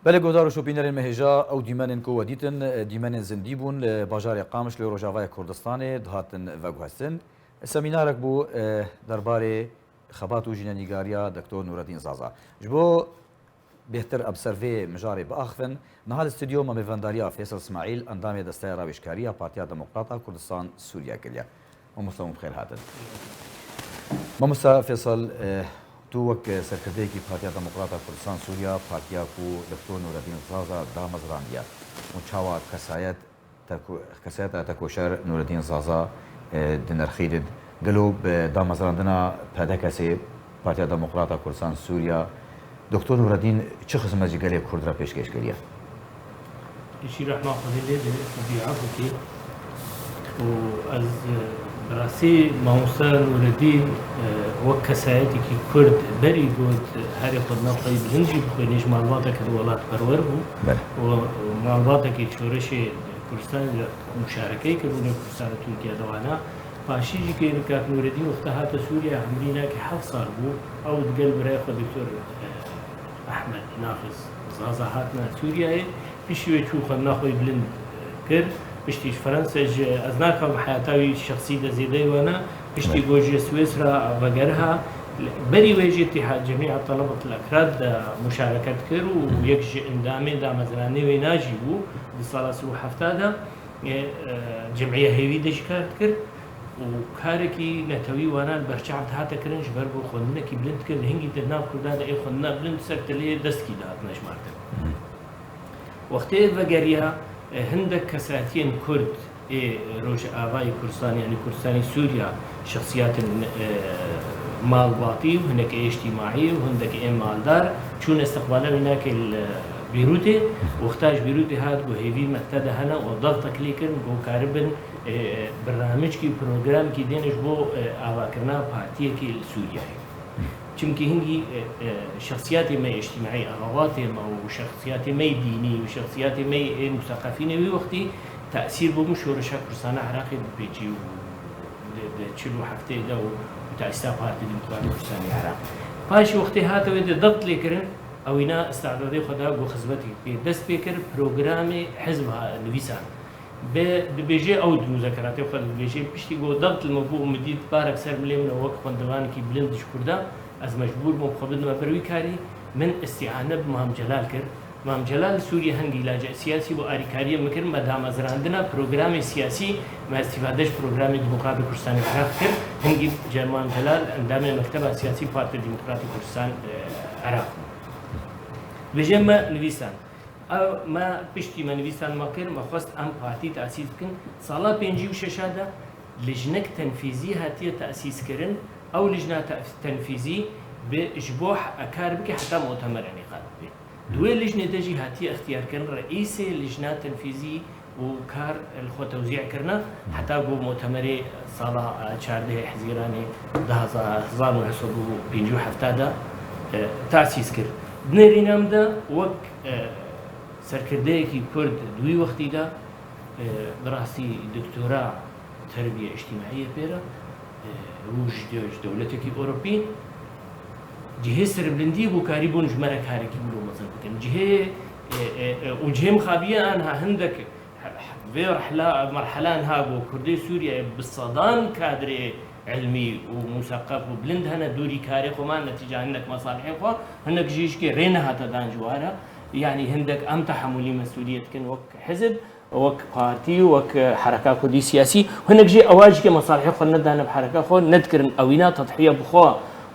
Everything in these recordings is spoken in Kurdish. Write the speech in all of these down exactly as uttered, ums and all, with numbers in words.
Belê guhdar û şopînerên me hêja, ew dîmenên ku we dîtin, dîmenên zindî bûn li bajarê Qamiş li Rojavayê Kurdistanê dihatin veguhestin. Semînarek bû, e, derbarê xebat û jînenîgariya Doktor Nureddîn Zaza. Ji bo bêhtir em ser vê mijarê biaxivin, niha li stûdyo me mêvendariya Fêsal Smaîl, endamê Desteya Rawêjkarî ya Partiya Demokrat a Kurdistan Sûriye kiriye. Mamosta, hûn bi xêr hatin. Mamosta Fêsal, e, tu wek serkirdeyekî Partiya Demokrat a Kurdistan Sûriye, partiya ku Doktor Nureddîn Zaza damezrandiye, hûn çawa kesayet, teko-, kesayeta tekoşer Nureddîn Zaza, e, dinirxînin? Gelo bi damezrandina P D K S'ê, Partiya Demokrat a Kurdistan Sûriye, Doktor Nureddîn çi xizmet ji gelê Kurd re pêşkêş kiriye? Îşî rehma Xwedê lê be, Xwedî af bike. Û ez, e, bi rastî mamoste Nureddîn, e, wek kesayetekî Kurd berî got, e, herê xwe di nav xwe yî bilind jî bixwînî, ji malbateke di welatperwer bû. Belê. Û malbatekî şoreşê Kurdistanê de muşarekeyê kiribû nê Kurdistana Tirkiye de wana. Paşî jî kê Kak Nureddîn wexta hate Sûriye, hemrî nakê heft sal bû, ew digel birayê xwe Doktor, e, Ehmed Nafiz Zaza hatine Sûriyeyê. Piştî wê çû xwendina xwe yî bilind, e, kir. Piştî ji Fransa jî, ez nakim heyata wî şexsî de zêde wana. Piştî Evet. ku ji Swîsra vegeriha, berî wê jî Îtîhad Cemîa Telebetil Ekrad de muşareket kir û Hı hı. yek ji endamên damezranê wêna jî bû di sala sî û hefta de. E, e, cemîya hêvî de jî kar dikir û karekî netewî wana li ber çav dihate kirin, ji ber ku xwendinekî bilind dikir, di hingî di nav Kurdan de ê xwendina bilind ser tilê destkî dihatine ejmartin. Wextê vegeriya, e, hindek kesatiyên Kurd ê Rojavayê Kurdistan, yanî Kurdistanê Sûriya, şexsiyatên, e, malbatî û hinek ê îctîmaî û hindek ê maldar çûne istiqbala wî nake li Bêrûtê. Wexta ji Bêrûtê hat, got hêvî me te de hene û dextek lê kirin ku karibin, e, e, birnamijkî, programkî dêne ji bo, e, avakirina partiyekê li Sûriyeyê. Çimkî hingî, e, e, şexsiyatê me îctîmaî, axawatê me û şexsiyatê me yê dînî û şexsiyatê me yê museqefînê wî wextî tesîr bû min şoreşa Kurdistanê Iraqê bipêçî û di, di çil û heftê de û, û tesîsa Partî Demokratîk Kurdistanê Iraq. Paşê wextê hate wê de dext lê kirin, ewîna îstidadê xwe da ku xizmetê pê dest pê kir, programê hizb ha nivîsan. Bi, dibêje ew di muzekeratê xwe de dibêje, piştî ku dext li min bû û min dît barek ser milê min e wek xwendevanekî bilind ji Kurdan, ez mecbûr bûm xwe bidime ber wî karî, min îstîane bi Mam Celal kir. Mam Celal li Sûriye hingî îlaca siyasî bû, arîkariyê min kir, me damezrandina programê siyasî, me îstîfade ji programê Demokratê Kurdistanê Iraq kir. Hingî Ce-, Mam Celal endamê Mekteba Siyasî Partiya Demokratê Kurdistan, e, Iraq bû. Dibêje me nivîsan. Ew me piştî me nivîsan me kir, me xwest em partî tesîs bikin. Sala pêncî û şeş de lijnek tenfîzî hatiye tesîs kirin. Ew lijna te-, tenfîzî bi ji bo he-, kar bike heta mutemer înîqad bibe. Di wê lijnê de jî hatiye extiyarkirin reîsê lijna tenfîzî û kar li xwe tewzî kirine, heta ku mutemerê sala, e, çardehê Hezîranê di hezar, hezar û neh sed û pêncî û heft de, e, tesîs kir. Di nêrîna min de wek, e, serkirdeyekî Kurd di wî wextî de, e, bi rastî doktora terbiye îctîmaiyê pê re, e, û ji de-, ji dewletekî Ewropî, cihê serbilindiyê ku karîbûn ji me re karekî wilo mezin bikin. Cihê, e, e, e, û cihê mixabiye anha hindek he-, he-, vê rehla, merhela niha ku Kurdê Sûriyeyê bi sedan kadrê ilmî û museqef û bilind hene dûrî karê xwe man netîca hinek mesalihê xwe, hinek jî jikê rê nehate dan ji wa re. Yanî hindek em tehemûlî mesûliyet dikin wek hizib, wek partî, wek hereka kurdî siyasî. Hinek jî ewa jikê mesalihê xwe nedane bi hereka xwe, nedikirin ewîna tedhiya bi xwe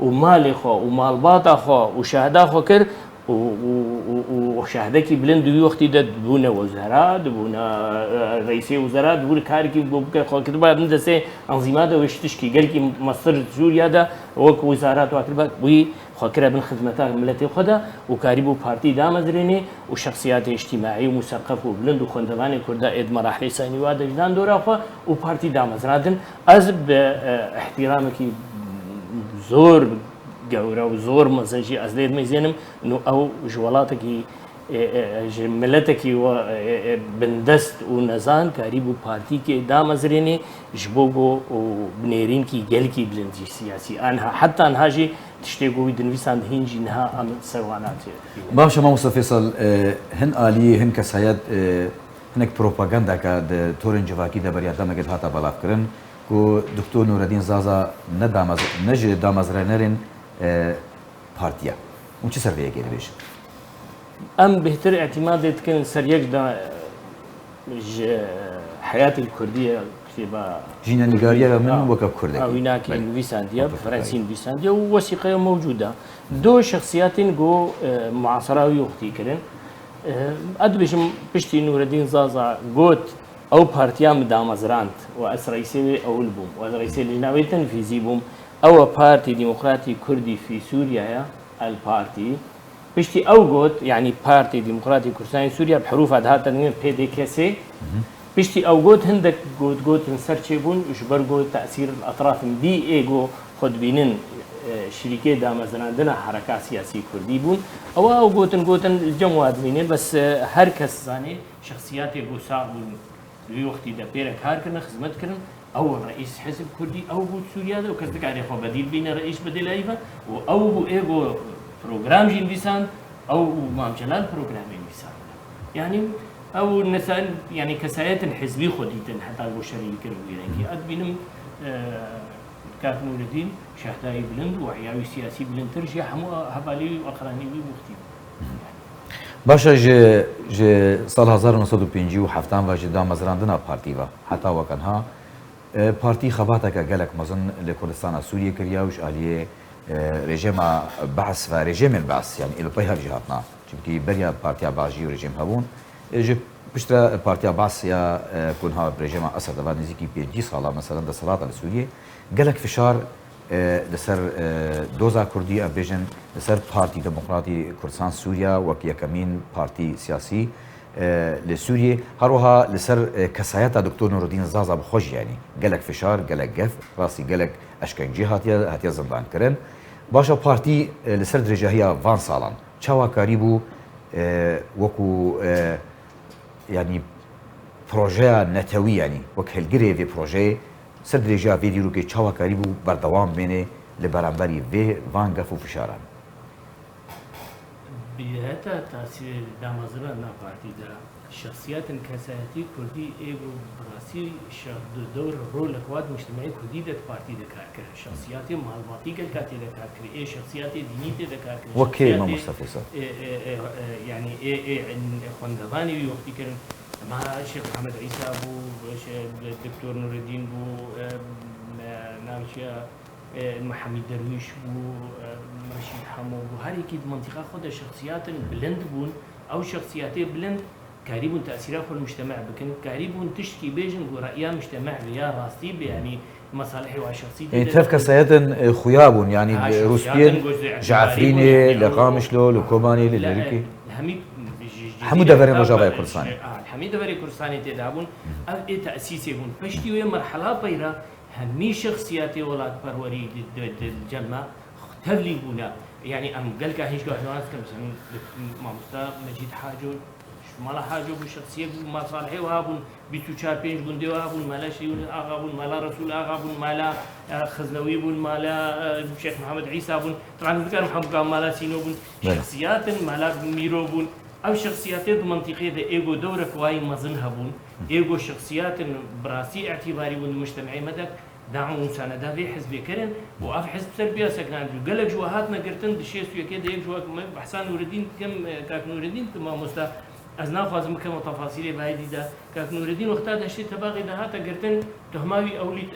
û malê xwe û malbata xwe û şehda xwe kir. û, û, û, û şehdekî bilind di wî wextî de dibûne wezera, dibûne, e, reîsê wezera, dibûne karekî ku bike xwe kiriba bin destê enzîma de wê ji tişkî gelkî mestir Sûriya de wek wezarat wa kiriba, wî xwe kire bin xizmeta miletê xwe de û karîbû partî damezrênê û şexsiyatê îctîmaî û museqef û bilind û xwendevanê Kurda ê di merahilê senî wa de ji dan dora xwe û partî damezrandin. Ez bi, e, îhtîramekî zor gewre û zor mezin jî ez lê dimêzênim, nû ew ji welatekî e, e, ji miletekî we, e, e, bindest û nezan karîbû partîkê damezrênê ji bo ku û bi nêrînkî gelkî bilind jî siyasî. Anha, heta niha jî tiştê ku wî dinivîsand hîn jî niha em ser wan hatî. Baş e, Mamoste Fêsal, e, hin aliyê, hin kesayet, e, hinek propagandeke di torên civakî de beriya demekê de hate belavkirin ku Doktor Nureddin Zaza ne damez-, ne ji damezrênerên, e, partî ye. Hûn çi ser vê yekê dibêjin? Em bêhtir îtîmadê dikin ser yek da, ji heyatê kurdî ye, kitêba Jînenîgariya min a, weke kurdekî. A wînakê Belê. Nivîsandiye, bi Weke Fransî kurdekî. Nivîsandiye û wesîqeya mewcûd e. Do şexsiyetên ku, e, muasera wî wextî kirin. E, ez dibêjim piştî Nureddin Zaza got, ew partiya min damezrand û ez reîsê wê ewil bûm û ez reîsê lijna wê tenfîzî bûm. Ew e Partî Demokratî Kurdî fî Sûriye ye, El Partî. Piştî ew got, yanî Partî Demokratî Kurdistanê Sûriye bi herûfa dihate nivîn P D K S. Piştî ew got, hindek got, gotin ser çêbûn, ji ber got tesîr etrafên dî ê got xwe dibînin, e, şirîkê damezrandina hereka siyasî kurdî bûn. Ewa ew gotin, gotin li cem wa dibînin, bes, e, her kes zanê şexsiyatê got sax bûn. Di wî wextî de pê re kar kirin, xizmet kirin. Ew reîs hizb kurdî, ew bû Sûriye de û kes dikarê xwe bedîl bîne reîs bedêlayî ve û ew bû ê got program jî nivîsand, ew û Mam Celal programê nivîsandine. Yanî ew nesen, yanî kesayetên hizbî xwe dîtin heta ku şerî kir wî rengî. Ez dibînim, e, Kak Nûreddîn şehdayî bilind û heyawî siyasî bilindtir ji hemû hevalî wî û aqranî wî wextî bû. Baş e, ji, ji sal hezar û neh sed û pêncî û heft ve ji damezrandina partî ve heta wekeniha, e, partî xebateke gelek mezin li Kurdistana Sûriyê kiriye û ji aliyê, e, rejîma Be's ve rejîmên Be's, yanî ê li pey hev jî hatina. Çimkî beriya partiya Be's jî û rejîm hebûn. E, ji piştre partiya Be's ya, e, ku niha bi rejîma Esed ve nêzîkî pêncî sala, meselen, desthilat e li Sûriyê. Gelek fişar e, li ser, e, doza Kurdî, em bêjin, li ser Partî Demokratî Kurdistan Sûriya wek yekemîn partî siyasî, e, li Sûriyê, her wiha li ser, e, kesayeta Doktor Nûreddîn Zaza bi xwe jî, yanî gelek fişar, gelek gef, rastî gelek eşkencî hatiye, hatiye zindankirin. Baş e, partî, e, li ser dirêjahiya van salan çawa karîbû, e, wekû, e, yanî projeya netewî, yanî wek hilgirê vê projeyê, ser dirêjiya vê dîrokê çawa karîbû berdewam bimêne li beramberî vê van gef û fişaran? Bi heta tasîrê damezrana partî de şexsiyetên kesayetî kurdî ê ku bi rastî şex-, di dewr rolek wa di mujtemeyê kurdî de di partî de kar kirin. Şexsiyetê malbatî gelka tê de kar kirî, ê şexsiyetê dînî tê de kar kirin. Wek kê, Şexsiyetê, Mamoste Fêsal? e, e, e, e, yanî ê, ê, ê xwendevanê wî wextî kirin. Ma Şêx Mihemed Îsa bû, Şê-, Doktor Nûreddîn bû, e, e, navçiya, e, Mihamî Derwîş bû, e, Reşîd Hemo bû. Her yekî di mintîqa xwe de şexsiyetên bilind bûn. Ew şexsiyetê bilind karîbûn tesîra xwe li mujtema bikin, karîbûn tiştkî bêjin ku re'ya mujtema vê ya rastî bê, yanî mesalihê wa şexsî tê Ê, de tev kesayetên, e, xuya bûn, yanî Ha, li şexsiyetên Rûspiyê, goş de ji itîbarî bûn, Efrînê, yanî li ew Qamişlo, li Kobanê, li La, Lerikê. e, hemî, ji, ji Hemû Cizîrê deverên heta Rojavayê be-, Kurdistanê. ji, a, hemî deverê Kurdistanê tê de bûn. Ev ê tesîsê bûn. Piştî wê merhela peyra hemî şexsiyetê welatperwerî di, di, di cem me tevlî bûne. Yanî em gelka hêj guhdarî dikin, mesela, mamosta Mecîd Haco, Mala Haco bû şexsiyek bû, masalihê wiha bûn, bîst û çar pênc gundê wiha bûn, Mala Şêwîn Axa bûn, Mala Resûl Axa bûn, Mala, e, Xiznewî bûn, Mala, e, Şêx Mihemed Îsa bûn, Taban ez dikarim hemû ka Mala Sîno bûn, Belê. şexsiyatin Mala Mîro bûn. Ew şexsiyatê di mintîqê de ê ku dewrek wayî mezin hebûn, ê ku şexsiyatin bi rastî îtîbarî bûn di mujtemeyê me de, dam û musaneda vê hizbê kirin û ev hizb ser biya sekinandî û gelek ji we hatine girtin, di şêst û yekê de yek ji we, me behsa Nûreddîn dikim, e, kak Nûreddîn dikim mamosta, ez naxwazim bikeme tefasîlê vayê dî de. Kak Nûreddîn wexta Deştê Tebaxê de hate girtin, tuhma wî ewlî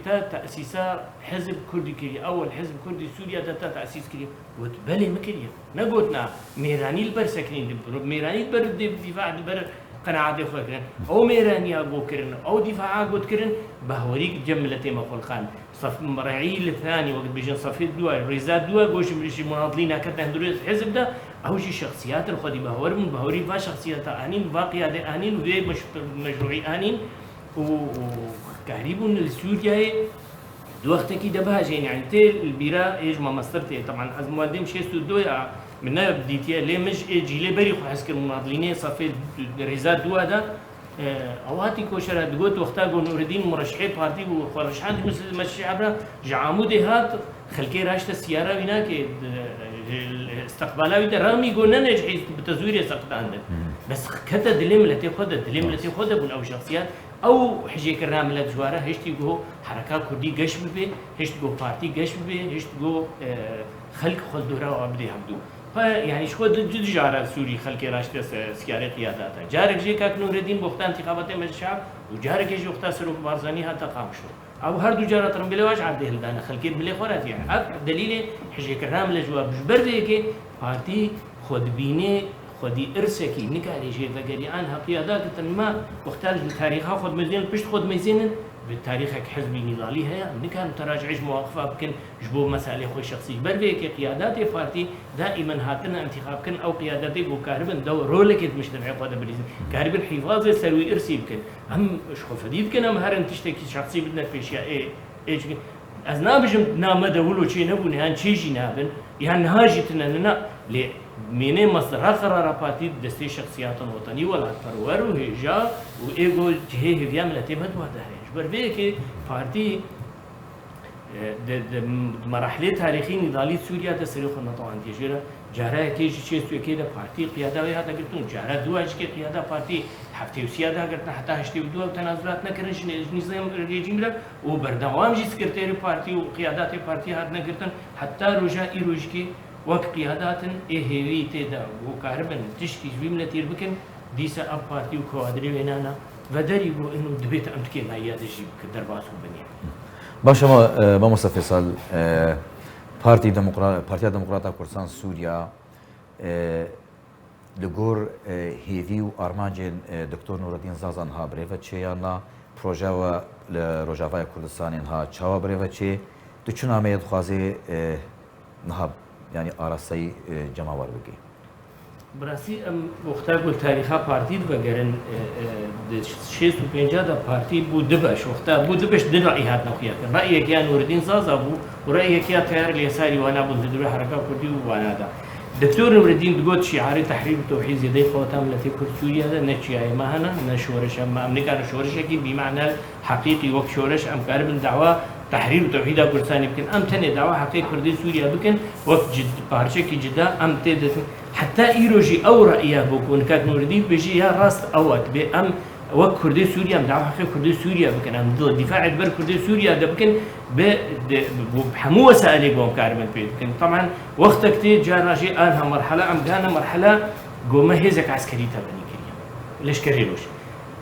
te-, te-, tesîsa hizb kurdî kiriye. Ewel hizb kurdî Sûriye de te tesîs kiriye. Got, belê min kiriye. Negotina mêranî li ber sekinîn, mêranî li ber dî-, dîfa, li ber qenaetê xwe kirin. Ew mêraniya got kirin, ew dîfaa got kirin, behwerî cem miletê me xulqand. Sef-, re'î li thanî, wek dibêjin, sefê dua, rêza dua, got ji, ji munadilî neketine hundirê hizb de, ew jî şexsiyatên xwedî behwer bûn, behwerî va şexsiyata anîn, va qiyadê anîn, vê meş-, meşrûî anîn û, û karîbûn li Sûriyeyê di wextekî de bihejên, yanî tê li bîra ê ji me mestir tê. Teban ez muwedim şêst û du ya, Min ne dîtiye, lê min ji ê cîlê berî xwe hez kir, munadilînê sefê rêza dûa de, e, ew hatî koşera digot, wexta ku Nûredîn mureşihê partî bû, xwe reşand, Mescîd Ebra ji Amûdê hat, xelkê raşte siyara wî nake, e, istiqbala wî de rexmî got, ne, ne, ji hêz bi tezwîrê seqitandin. Bes kete dilê miletê xwe de, dilê miletê xwe de bûn ew şexsiyat. Ew hijêkirina milet ji we re hiştî ku hereka kurdî geş bibe, hişt ku partî geş bibe, hişt ku, e, xelk xwe li dora we bidê hevdû. Xwe, yanî ji xwe du, du cara Sûrî xelkê raştiye se-, siyarê qiyadata. Carek jê kak Nûredîn bi wexta întîxabatê Meclî Şeab û carekê jî wexta Serok Barzanî hate Qamişlo. Ew her du cara tirimbêlê wa ji erdê hildane, xelkê bi milê xwe re diyane. Ev delîlê hijêkirina milet ji we. Ji ber vê yekê partî xwe dibîne, xwedî irsekî nikarê jê vegerî. Anha qiyada girtin me, wexta li tarîxa xwe dimezînin, pişt xwe dimezînin, bi tarîxek hizbî nîdalî heye, em nikarin teracihê ji muwaqifa bikin ji bo meselê xwe şexsî. Ji ber vê yekê qiyadatê partî daîmen hatine întîxab kirin, ew qiyadatê ku karibin dew rolekê di mijtemê xwe de bilîzin, karibin hîfazê ser wî irsî bikin. Em ji xwe fedî dikin, em herin tiştekî şexsî bidine pêşiya ê, ê çi-, ez nabijim na me de wilo çê nebûne, yan çê jî nabin, yan niha jî tine ne, na, lê mînê mesdera qerara partî di destê şexsiyatan wetenî, welatperwer û hêja û ê ku cihê hêviya miletê me di we de heye. Ji ber vê yekê partî, e, di, di, di merahilê tarîxî nîdalî Sûriya de serê xwe netewandiye jê re. Cara yekê ji şêst û yekê de partî qiyada wê hate girtin û cara dûa jî ke qiyada partî heftê û sîya de girtin, heta heştê û dû ew tenazûlat nekirin ji ne-, ji nîzam rejîm re û berdewam jî sekreterê partî û qiyadatê partî hatine girtin, heta roja îro jî ke wek qiyadat in ê hêvî tê de û karibin tiştî ji vî miletî re bikin, dîsa ev partî û kawadrê wê nana vederî ku ino dibêt em tikênayiya de jî bikin derbas û binê. Baş e, ma-, e, mamoste Fêsal, e, Partî Demokra-, Partiya Demokrata Kurdistan Sûriya, e, li gor, e, hêvî û armancên, e, Doktor Nûreddîn Zaza niha birêve çê ya na proje we li Rojavaya Kurdistanê niha çawa birêve çê? Tu çi nameyê dixwazê, e, niha, yanî arasteyî, e, cemawer bikî? Bi rastî em wexta ku li tarîxa partî divegerin, e, e, di şêst û pênca de partî bû du beş, wexta bû du beş, du reyî hatine xuyakirin. Reyekî ya Nûreddîn Zaza bû û reyekî ya Teyarê Yesarî wana bûn di dûrê hereka kurdî û wana de. Doktor Nûreddîn digot şîarê tehrîr û tewhîd zêdeyî qeweta miletê kurd Sûriye de ne çiyayê me hene, ne şoreşa me, em nikarin şoreşekî bîmana heqîqî wek şoreş em karibin dawa tehrîr û tewhîda Kurdistanê bikin. Em tenê dawa heqê Kurdê Sûriye bikin, wek cid-, parçekî cida em tê de. Heta îro jî ew reya bû ku nika Nûredîn dibêje ya rast ew e, dibê em wek Kurdê Sûriye em dawa heqê Kurdê Sûriye bikin, em di-, dîfaê di ber Kurdê Sûriye de bikin, bi, di, bi, bi hemû wesailê ku em karibin pê bikin. Teban wextek tê cara jî anha merhela, em gihane merhela ku me hêzek eskerî tebenî kiriye. Leşkerê roj.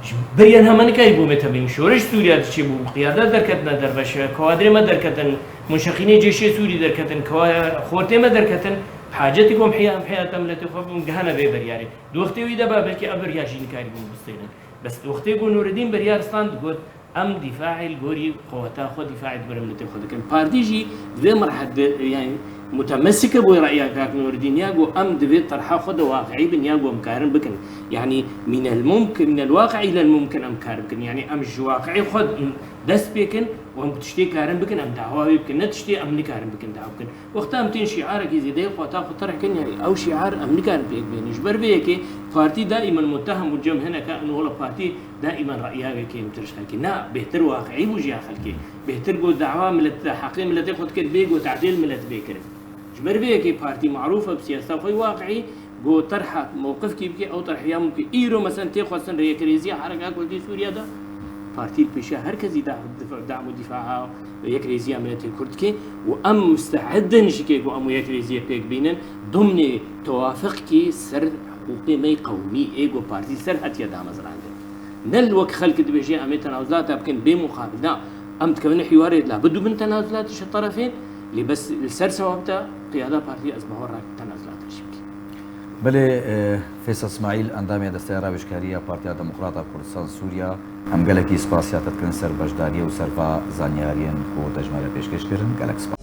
Ji beriya niha me nikarîbû me tebîn. Şoreş Sûriya diçî bû, qiyada derketine derve, kawadrê me derketin, munşeqînê cêşê Sûrî derketin, kawa-, xortê me derketin, hacetî ku em heya, em heya te miletê xwe bûn, gihane vê beryarê. Di wextê wî de ba belkî ev berya jî nikarîbûn bistênin. Bes wextê ku Nûredîn beryar stand digot, em dîfaê li gorî qeweta xwe, dîfaê di ber miletê xwe dikin. Partî jî di vê merhedê, yanî mutemesike bo reya kak Nûredîn ya ku em divê terha xwe de waqiî bin ya ku em karin bikin. Yanî mînel mumkin, mînel waqiî lel mumkin em kar bikin. Yanî em ji waqiî xwe dest pê kin û em tiştê karin bikin, em dawa wê bikin. Ne tiştê em nikarin bikin, dawa bikin. Wexta em tên şiarekî zêdeyê xwe ta xwe terh kin, yanî ew şiar em nikarin pêk bênin. Ji ber vê yekê partî daîmen mutehem û cem hineke, ino wela partî daîmen reya wê kêmtir ji xelkê. Na, bêhtir waqiî bû ji ya xelkê. Bêhtir got dawa milet, heqê miletê xwe dikir, bê got tedêl milet bê kirin. Ji ber vê yekê partî marûf e bi siyaseta xwe yê waqiî, got terha mewqifkî bike, ew terhiya mumkin. Îro mesen tê xwestin rê yekrêziya hereka Kurdî Sûriye de. Partî li pêşiya her kesî da, dif-, dam û dîfaa yekrêziya miletê Kurd dike û em musteid in ji kê ku em wê yekrêziyê pêk bînin, dimnê tewafiqkî ser hiqûqê me yê qewmî ê ku partî ser hatiye damezrandin. Ne li wek xelk dibêje em ê tenazulata bikin bê muqabil. Na, em dikevin hîwarê de la bidûbin tenazulata ji terefên, lê bes li ser sewab de qiyada partî ez bawer nakim tenazulata jî bikin. Belê, e, Fêsal Îsmaîl, endamê Desteya Ravêjkarî ya Partiya Demokrata Kurdistan Sûriya, em gelekî spasiya te dikin ser beşdariyê û ser va zanyariyên ku te ji me re pêşkêş kirin. Gelek spas.